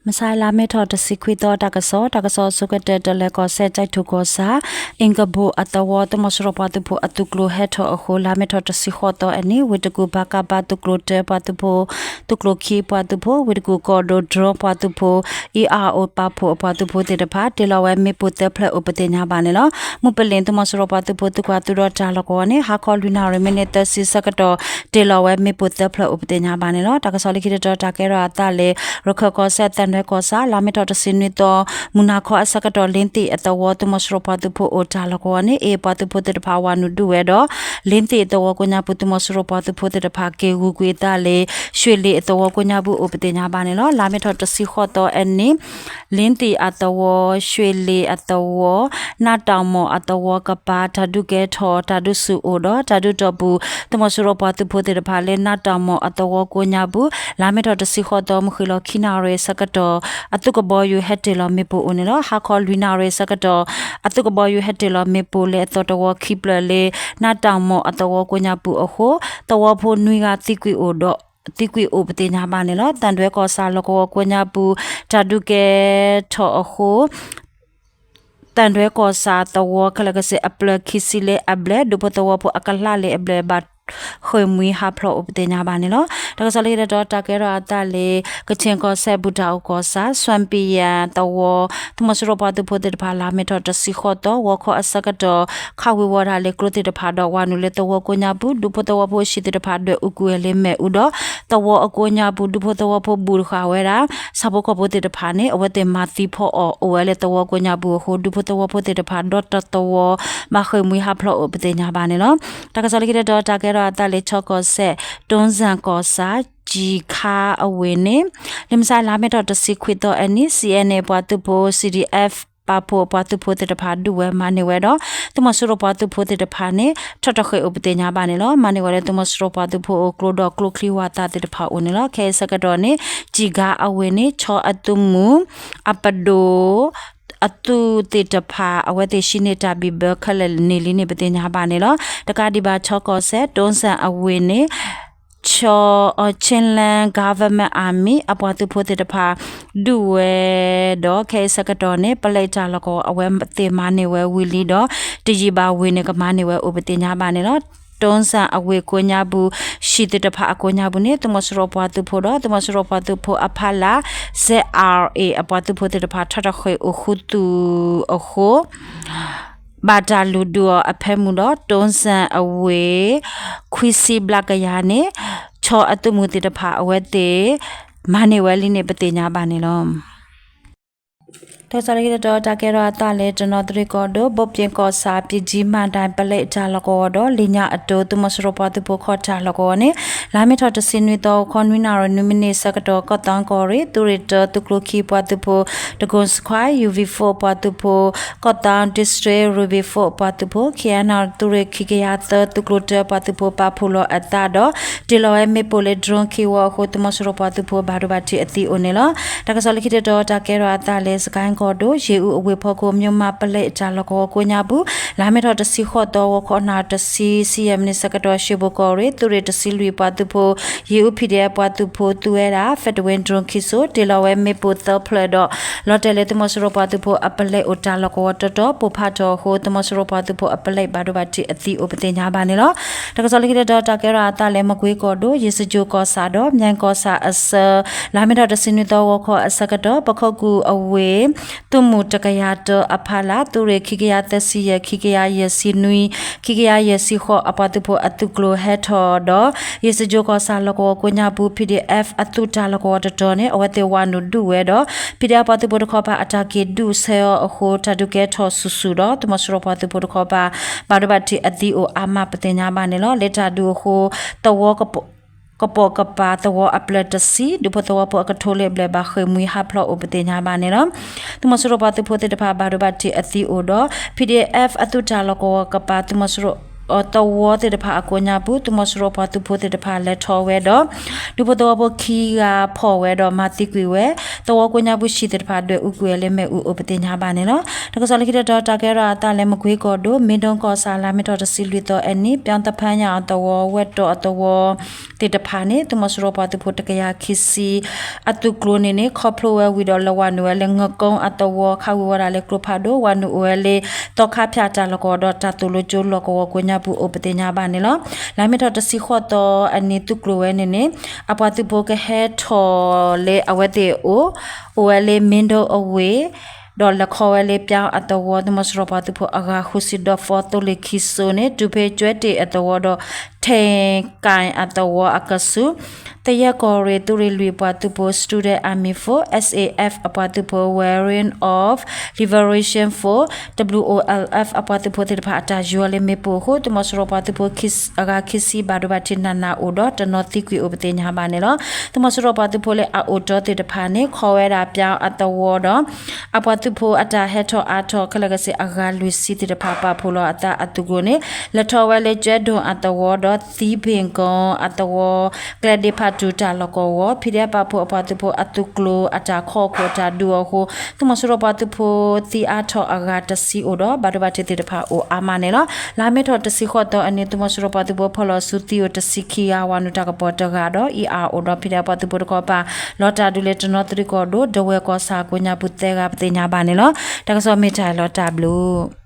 မုၢ်ဆါလါမ့ၤထီၣ်တဆံခွံသီ တၢ်ကစီၣ်, တၢ်ကစီၣ်အဆိကတၢၢ် တလၢၤကီၢ်စဲၣ် ကၠဲးထူၣ်ကီၢ်ဆၣ် အ့ၣ်ကဘိၣ်အသဝီ သုးမီၤစိရိၤပှၤသုးဖိအသုးကျိၤဟဲထီၣ်အဃိ လါမ့ၤထီၣ်တဆံဃိးသီအနံၤ ဝ့ၢ်တကူၣ် ပကဖ သုးကျိၤတၢပှၤသုးဖိ သုးကျိၤခံပှၤသုးဖိ, ဝ့ၢ်တကူၣ်ကီၢ်ဒိၣ် drone ပှၤသုးဖိ, အံၤအါအိၣ်ပာ်ဖှိၣ်အပှၤသုးဖိသ့ၣ်တဖၣ် တ့ၢ်လီၤဝဲမ့ၣ်ပိၢ်သၢဖျၢၣ်အိၣ်ပသ့ၣ်ညါဘၣ်န့ၣ်လီၤ. မုၢ်ပလ့ၣ် သုးမီၤစိရိၤပှၤသုးဖိသုးကွၢ်သုးဒီးတၢ်လီၢ်ကဝီၤန့ၣ် ဟါခီလွံၢ်နၣ်ရံၣ်မံးနံးသၢဆံဆၢကတီၢ် တ့ၢ်လီၤဝဲမ့ၣ်ပိၢ်သၢဖျၢၣ်အိၣ်ပသ့ၣ်ညါဘၣ်န့ၣ်လီၤ. တၢ်ကစီၣ်လၢခံတတီၤ တၢ်ကဲထီၣ်အသးလၢ ရခၢၣ်ကီၢ်စဲၣ် သၣ်ဒွဲကီၢ်ဆၣ် လါမ့ၤထီၣ်တဆံနွံသီ မုၢ်နၤခီအဆၢကတီၢ် လ့သ့ၣ်အသဝီ သုးမီၤစိရိၤပှၤသုးဖိအိၣ်တၢ်လီၢ်ကဝီၤန့ၣ် အ့ၣ်ပှၤသုးဖိသ့ၣ်တဖၣ်ဝၤနုာ်ဒုးဝဲဒီး လ့သ့ၣ်အသဝီကိးညါပူၤ သုးမီၤစိရိၤပှၤသုးဖိသ့ၣ်တဖၣ် က့ၤဂုၤကွံာ်အသးလၢ ရွှေလီၤအသဝီကိးညါပူၤအိၣ်ပသ့ၣ်ညါဘၣ်န့ၣ်လီၤ. လါမ့ၤထီၣ်တဆံဃိးသီအနံၤ လ့သ့ၣ်အသဝီ, ရွှေလီၤအသဝီ, နၢ်တၢ်မီၢ်အသဝီကပၤ တၢ်ဒုးကဲထီၣ် တၢ်ဒုးဆူၣ်အိၣ်ဒီး တၢ်ဒုးတီၢ်ပူၤ သုးမီၤစိရိၤပှၤသုးဖိသ့ၣ်တဖၣ်လၢ နၢ်တၢ်မီၢ်အသဝီကိးညါပူၤ လါမ့ၤထီၣ်တဆံဃိးသီ မုၢ်ဃ့ၢ်လီၤခံနၣ်ရံၣ်အဆၢကတီၢ် အသုးကဘီယူၤဟဲတ့ၢ်လီၤမ့ၣ်ပိၢ်အိၣ်န့ၣ်လီၤ. ဟါခီလွံၢ်နၣ်ရံၣ်အဆၢကတီၢ် အသုးကဘီယူၤဟဲတ့ၢ်လီၤမ့ၣ်ပိၢ်လၢအသီၣ်တဝီခံဖျၢၣ်လၢ နၢ်တၢ်မီၢ်အသဝီကိးညါပူၤအဃိ သဝီဖိနွံဂၤသံကွံာ်အိၣ်ဒီး သံကွံာ်အိၣ်ပသ့ၣ်ညါဘၣ်န့ၣ်လီၤ. သၣ်ဒွဲကီၢ်ဆၣ်လီၢ်ကဝီၤကိးညါပူၤ တၢ်ဒုးကဲထီၣ်အဃိ သၣ်ဒွဲကီၢ်ဆၣ်သဝီခဲလၢာ်ခဲဆ့အပျဲၢ်ခံဆံလၢအဘျဲၣ် ဒူဖိသဝီဖိအကလးလၢအဘျဲၣ်ဘၣ် ဃ့ၢ်မှံဟးဖျိးအိၣ်ပသ့ၣ်ညါဘၣ်န့ၣ်လီၤ. တၢ်ကစီၣ်လၢခံတတီၤ တၢ်ကဲထီၣ်အသးလၢ ကခၠ့ၣ်ကီၢ်စဲၣ် ပူၤတၢ်အိၣ်ကီၢ်ဆၣ် စွၣ်ပံယၣ်သဝီ သုးမီၤစိရိၤပှၤသုးဖိသ့ၣ်တဖၣ် လါမ့ၤထီၣ်တဆံဃိးသီ ဂီၤခီအဆၢကတီၢ် ခးဝံၤဝီၤတၢ်လၢကျိသ့ၣ်တဖၣ်ဒီး ဝၤနုာ်လၢသဝီကိးညါပူၤ ဒူဖိသဝီဖိအဟံၣ်သ့ၣ်တဖၣ်ဒွဲၣ်အူကွံာ်ဝဲလၢမ့ၣ်အူဒီး သဝီအကိးညါပူၤ ဒူဖိသဝီဖိဘူးတဃာ်ဝဲဒၣ် ဆၣ်ဖိကီၢ်ဖိသ့ၣ်တဖၣ်န့ၣ် အဝဲသ့ၣ်မၤသံဖီအီၣ်အိၣ်ဝဲလၢသဝီကိးညါပူၤအဃိ ဒူဖိသဝီဖိသ့ၣ်တဖၣ်ဒီတသဝီ ဘၣ်ဃ့ၢ်မှံဟးဖျိးအိၣ်ပသ့ၣ်ညါဘၣ်န့ၣ်လီၤ. တၢ်ကစီၣ်လၢခံတတီၤ တၢ်ကဲထီၣ်အသးလၢ ခၠ့ၣ်ကီၢ်စဲၣ် တိစၣ်ကီၢ်ဆၣ် ကၠံၣ်ခါအဝ့ၢ်န့ၣ် လၢမုၢ်ဆါလါမ့ၤထီၣ်တဆံခွံသီအနံၤ CNA ပှၤသုးဖိ CDF ပာ်ဖှိၣ်ပှၤသုးဖိသ့ၣ်တဖၣ်ဒုးဝဲမၤန့ၢ်ဝဲဒီး သုးမီၤစိရိၤပှၤသုးဖိသ့ၣ်တဖၣ်န့ၣ် ထီၣ်တဃ့ၢ်အိၣ်ပသ့ၣ်ညါဘၣ်န့ၣ်လီၤ. မၤန့ၢ်ဝဲလၢသုးမီၤစိရိၤပှၤသုးဖိအိၣ်ကျိဒီးကျိချံဝၤသးသ့ၣ်တဖၣ်အိၣ်န့ၣ်လီၤ. ခဲအံၤဆၢကတီၢ်န့ၣ် ကၠံၣ်ခါအဝ့ၢ်န့ၣ် ခၠ့ၣ်အသုးမုၢ် အပဒိၣ် အသုးသ့ၣ်တဖၣ် အဝဲသ့ၣ်ဟံးန့ၢ်တၢ်ဘံၣ်ဘၢခဲလၢာ်န့ၣ်လံန့ၣ် ပသ့ၣ်ညါဘၣ်န့ၣ်လီၤ. တကးဒံးဘၣ် ခၠ့ၣ်ကီၢ်စဲၣ် တိစၣ်အဝ့ၢ်န့ၣ် ခၠ့ၣ် Chinland Government Army အပှၤသုးဖိသ့ၣ်တဖၣ် ဒုးဝဲဒီး ခဲအံၤဆၢကတီၢ်န့ၣ် ပလဲတၢ်လီၢ်ကဝီၤ အဝဲသ့ၣ်မၤန့ၢ်ဝဲဝံၤလံဒီး တယံာ်ဘၣ်ဝံၤန့ၣ် ကမၤန့ၢ်ဝဲအိၣ်ပသ့ၣ်ညါဘၣ်န့ၣ်လီၤ. တိစၣ်အဝ့ၢ်ကိးညါပူၤ ဟံၣ်သ့ၣ်တဖၣ်အကိးညါပူၤန့ၣ် သုးမီၤစိရိၤပှၤသုးဖိဒီး သုးမီၤစိရိၤပှၤသုးဖိအဖီလာ် ZRA အပှၤသုးဖိသ့ၣ်တဖၣ် ထီၣ်တဃ့ၢ်အိၣ်ဃုာ်သုးအဃိ ဘၣ်တၢ်လုၢ်ဒုးအီၤအဖၢမုၢ်ဒီး တိစၣ်အဝ့ၢ် ခွံဆံဘျးကယၤန့ၣ် ခၠ့ၣ်အသုးမုၢ်သ့ၣ်တဖၣ်အဝဲသ့ၣ် မၤန့ၢ်ဝဲလံန့ၣ် ပသ့ၣ်ညါဘၣ်န့ၣ်လီၤ. တၢ်ကစီၣ်လၢခံတတီၤ တၢ်ကဲထီၣ်အသးလၢ တနီသရံၣ်ကီၢ်ဒိၣ် ဘိးပၠ့ၣ်ကီၢ်ဆၣ် ပၠ့ၣ်ကၠံမၤဒၣ် ပလဲတၢ်လီၢ်ကဝီၤဒီး လၢညါအတီ သုးမီၤစိရိၤပှၤသုးဖိခီၣ်တၢ်လီၢ်ကဝီၤန့ၣ် လါမ့ၤထီၣ်တဆံနွံသီ ဂီၤခီနွံနၣ်ရံၣ်နွံမံးနံးဆၢကတီၢ် ကီၢ်သီကီၢ်ရ့ၣ် သုးရ့ၣ်တၢ သုးကျိခံပှၤသုးဖိ တကိၣ်စခွါ UV four ပှၤသုးဖိ ကီၢ်သီ District Rifle ပှၤသုးဖိ KNLA သုးရ့ၣ်ခံကယၤသၢ သုးကျိတၢပှၤသုးဖိ ပာ်ဖှိၣ်လီၤအသးဒီး တ့ၢ်လီၤဝဲမ့ၣ်ပိၢ်လၢ drone ခံဝီအဃိ သုးမီၤစိရိၤပှၤသုးဖိ ဘၣ်ဒိဘၣ်ထံးအသံအိၣ်န့ၣ်လီၤ. တၢ်ကစီၣ်လၢခံတတီၤ တၢ်ကဲထီၣ်အသးလၢ စကဲၣ်ကီၢ်ဒိၣ် ယ့ၣ်အူအဝ့ၢ်ဖီခိၣ် မၠိၣ်မးပလဲတၢ်လီၢ်ကဝီၤကိးညါပူၤ လါမ့ၤထီၣ်တဆံဃိးသီ ဂီၤခီနၣ်ရံၣ်တဆံ ဆံယဲၢ်မံးနံးဆၢကတီၢ် ရွှေဘို ကီၢ်ရ့ၣ် သုးရ့ၣ်တဆံလွံၢ်ပှၤသုးဖိ ယ့ၣ်အူ PDF ပှၤသုးဖိ သူဝဲဒၣ် Federal drone ခံစိ တ့ၢ်လီၤဝဲမ့ၣ်ပိၢ်သၢဖျၢၣ်ဒီး လီၤတဲာ်လၢသုးမီၤစိရိၤပှၤသုးဖိအပလဲအိၣ်တၢ်လီၢ်ကဝီၤတီတီ ပိၢ်ဖးထီၣ်အဃိ သုးမီၤစိရိၤပှၤသုးဖိအပလဲဘၣ်ဒိဘၣ်ထံးအသံအိၣ်ပသ့ၣ်ညါဘၣ်န့ၣ်လီၤ. တၢ်ကစီၣ်လၢခံတတီၤ တၢ်ကဲထီၣ်အသးလၢ မကွ့ကီၢ်ဒိၣ် ယ့ၣ်စကၠိၣ်ကီၢ်ဆၣ်ဒီး မၠဲၣ်ကီၢ်ဆၣ်အဆၢ လါမ့ၤထီၣ်တဆံနွံသီ ဂီၤခီအဆၢကတီၢ် ပခိၣ်ကူၣ်အဝ့ၢ် သုးမုၢ်တကယၤတၢအဖီလာ် သုးရ့ၣ်ခံကယၤသၢဆံယဲၢ် ခံကယၤယဲၢ်ဆံနွံ ခံကယၤယဲၢ်ဆံဃိး အပှၤသုးဖိအသုးကျိၤဟဲထီၣ်ဒီး ယ့ၣ်စကၠိၣ်ကီၢ်ဆၣ်လီၢ်ကဝီၤကိးညါပူၤ PDF အသုးတၢ်လီၢ်ကဝီၤတတီၤန့ၣ် အဝဲသ့ၣ်ဝၤနုာ်ဒုးဝဲဒီး PDF ပှၤသုးဖိတခီပၤအတၢ်က့ၤဒုးဆၢအီၤအဃိ တၢ်ဒုးကဲထီၣ်ဆူၣ်ဆူၣ်ဒီး သုးမီၤစိရိၤပှၤသုးဖိတခီပၤ ဘၣ်ဒိဘၣ်ထံးအသံအိၣ်အါမးပသ့ၣ်ညါဘၣ်န့ၣ်လီၤ. လၢတၢ်ဒုးအဃိ သဝီ ကပိာ်ကပၤသဝီအပျဲၢ်တဆံ ဒူဖိသဝီဖိအကထိလၢအဘျဲၣ်ဘၣ် ဃ့ၢ်မှံဟးဖျိးအိၣ်ပသ့ၣ်ညါဘၣ်န့ၣ်လီၤ. သုးမီၤစိရိၤပှၤသုးဖိသ့ၣ်တဖၣ် ဘၣ်ဒိဘၣ်ထံးအသံအိၣ်ဒီး PDF အသုးတၢ်လီၢ်ကဝီၤကပၤ သုးမီၤစိရိၤ အသဝီသ့ၣ်တဖၣ်အကိးညါပူၤ သုးမီၤစိရိၤပှၤသုးဖိသ့ၣ်တဖၣ်လဲၤထီၣ်ဝဲဒီး ဒူဖိသဝီဖိခံဂၤဖီၣ်ဝဲဒီးမၤသံကွံာ်ဝဲ, သဝီကိးညါပူၤဆံးသ့ၣ်တဖၣ် ဒွဲၣ်အူကွံာ်ဝဲလၢမ့ၣ်အူအိၣ်ပသ့ၣ်ညါဘၣ်န့ၣ်လီၤ. တၢ်ကစီၣ်လၢခံတတီၤ တၢ်ကဲထီၣ်အသးလၢမကွ့ကီၢ်ဒိၣ် မ့ၢ်ဒိကီၢ်ဆၣ် လါမ့ၤထီၣ်တဆံလွံၢ်သီအနံၤ ပၠီသဖါညၣ်အသဝီ ဝဲတီၣ်အသဝီ သ့ၣ်တဖၣ်န့ၣ် သုးမီၤစိရိၤပှၤသုးဖိတကယၤခံဆံ အသုးကျိၤန့ၣ်န့ၣ် ခီဖျိဝဲဝံၤဒီး လဲၤဝၤနုာ်ဝဲလၢ ငကီအသဝီ ခးဝံၤဝဲဒၣ်လၢကျိဖးဒိၣ် ဝၤနုာ်အိၣ်ဝဲလၢ သီခါဖၠၣ်တၢ်လီၢ်ကဝီၤဒီး တၢ်သိၣ်လိကၠိလီၢ်ကဝီၤကိးညါပူၤအိၣ်ပသ့ၣ်ညါဘၣ်န့ၣ်လီၤ. လါမ့ၤထီၣ်တဆံဃိးသီအနံၤ သုးကျိၤဝဲန့ၣ်န့ၣ် အပှၤသုးဖိကဟဲထီၣ်လၢအဝဲသ့ၣ်အအိၣ် အိၣ်ဝဲလၢမ့ၢ်ဒိအဝ့ၢ် ဒီးလဲၤခီဝဲလၢပၠီအသဝီ သုးမီၤစိရိၤပှၤသုးဖိအဂၤဃုဆံဒီး ဖီသိလ့ၣ်ခံစိန့ၣ် တုၤဖဲကၠွဲတ့ၢ်အသဝီဒီး ထ့ကၣ်အသဝီအကဆူး သယဲၢ်ကီၢ်ရ့ၣ်သုးရ့ၣ်လွံၢ်အပှၤသုးဖိ Student Army Force, S A F အပှၤသုးဖိ Warrior of Liberation Force, W O L F အပှၤသုးဖိသ့ၣ်တဖၣ်အတၢ်ယီၤလၢမ့ၣ်ပိၢ်အဃိ သုးမီၤစိရိၤပှၤသုးဖိအဂၤခံဆံဘၣ်ဒိဘၣ်ထံးနးနးအိၣ်ဒီး တနီၤသံကွံာ်အိၣ်ပသ့ၣ်ညါဘၣ်န့ၣ်လီၤ. သုးမီၤစိရိၤပှၤသုးဖိလၢအအိၣ်တီသ့ၣ်တဖၣ်န့ၣ် ခီဝဲဒၣ်ပၠီအသဝီဒီး အပှၤသုးဖိအတၢ်ဟဲထီၣ်အါထီၣ်ခဲလၢာ်ကဆ့အဂၤလွံၢ်ဆံသ့ၣ်တဖၣ်ပာ်ဖှိၣ်လီၤအသးအသုးကျိၤန့ၣ် လဲၤထီၣ်ဝဲလၢကၠဲဒိၣ်အသဝီဒီး သံဘ့ၣ်ကီအသဝီ ကျဲဒ့ဖးတူၢ်တၢ်လီၢ်ကဝီၤ ဖံးဒဲးပာ်ဖှိၣ်အပှၤသုးဖိအသုးကျိၤအတၢ်ခီၣ်ခိၣ်တၢ်ဒုးအဃိ သုးမီၤစိရိၤပှၤသုးဖိသံအါထီၣ်အဂၤတဆံအိၣ်ဒီး ဘၣ်ဒိဘၣ်ထံးသ့ၣ်တဖၣ်အိၣ်အါမးန့ၣ်လီၤ. လါမ့ၤထီၣ်တဆံဃိးသီအနံၤ သုးမီၤစိရိၤပှၤသုးဖိဖီၣ်လီၤဆူသံအိၣ်တဆံခံဂၤ ဝၤနုာ်တၢ်ကပီၤတဂၤဒီး အံၤအါအိၣ်ဒီး ဖံးဒဲးပှၤသုးဖိတခီပၤ လီၤတၢ်ဒုးလၢတနီသရံၣ်ကီၢ်ဒိၣ် ဒဝဲၢ်ကီၢ်ဆၣ်ကိးညါပူၤသၢဂၤပသ့ၣ်ညါဘၣ်န့ၣ်လီၤ. တၢ်ကစီၣ်မ့ၢ်တၢ်လီၤတၢ်ဘျုး